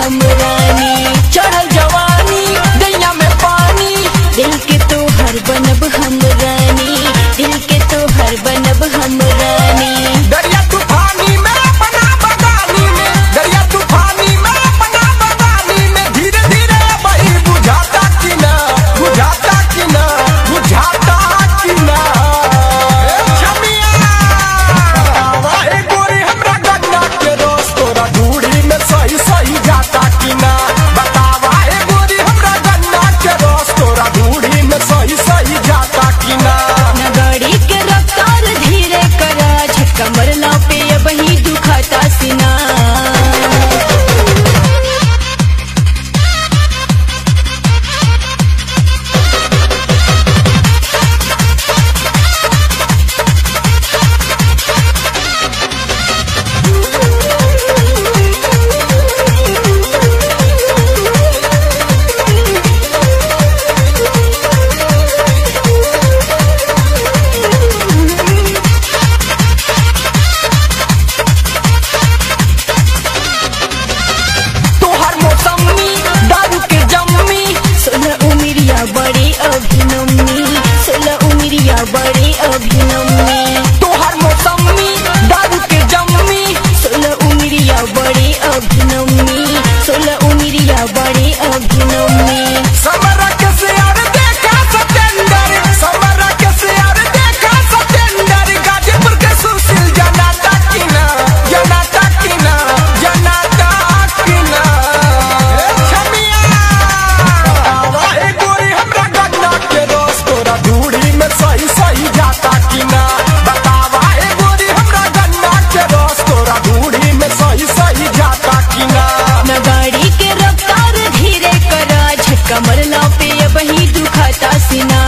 हम रानी। चढ़ल जवानी दैया में पानी, दिल के तोहर बनब हम रानी, दिल के तोहर बनब हम रानी। दरिया तूफानी में अपना बगानी में, दरिया तूफानी में अपना बगानी में, धीरे धीरे वही बुझाता कि ना, बुझाता कि ना, बुझाता कि ना। गोरी हमरा गन्ना के रस तोरा धूड़ी में सही सही जाता कि ना। बतावा ए गोरी हमरा गन्ना के रस तोरा धूड़ी में सही सही जाता कि ना। गाड़ी के रफ्तार धीरे करा, झटका मरला पे अब ही दुखाता सीना। तोहर मौसमी दारू के जम्मी, 16 उमिरिया बड़े अभिनम्मी, 16 उमिरिया बड़े अभिनम्मी। तोहर मौसमी दारू के जम्मी, 16 उमिरिया बड़े अभिनम्मी, 16 उमिरिया बड़े अभिनम्मी। समरा के सियार देखा सतेंदर, समरा के सियार देखा सतेंदर, गाजीपुर के सुशील जनाता कि ना, जनाता कि ना, जनाता कि ना। ए गोरी हमरा गन्ना के रस तोरा धूड़ी में सही सही जाता कि ना। बतावा ए गोरी हमरा गन्ना के रस तोरा धूड़ी में सही सही जाता कि ना। न गाड़ी के रफ्तार धीरे करा, झटका मरला पे अब ही दुखाता सीना।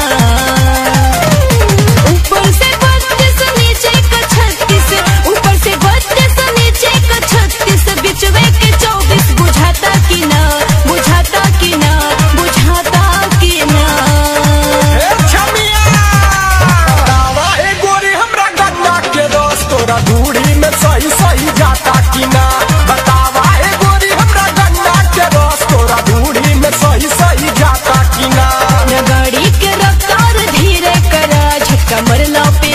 ऊपर से 32 नीचे का 36, ऊपर से 32 नीचे का 36, बिचवे के 24 बुझाता कि ना, बुझाता कि ना, बुझाता कि ना। बतावा ए गोरी हमरा गन्ना के रस तोरा धूड़ी में सही सही जाता कि ना। बतावा ए गोरी हमरा गन्ना के रस तोरा धूड़ी में सही सही जाता कि ना। न गाड़ी के रफ्तार धीरे करा, झटका मरला पे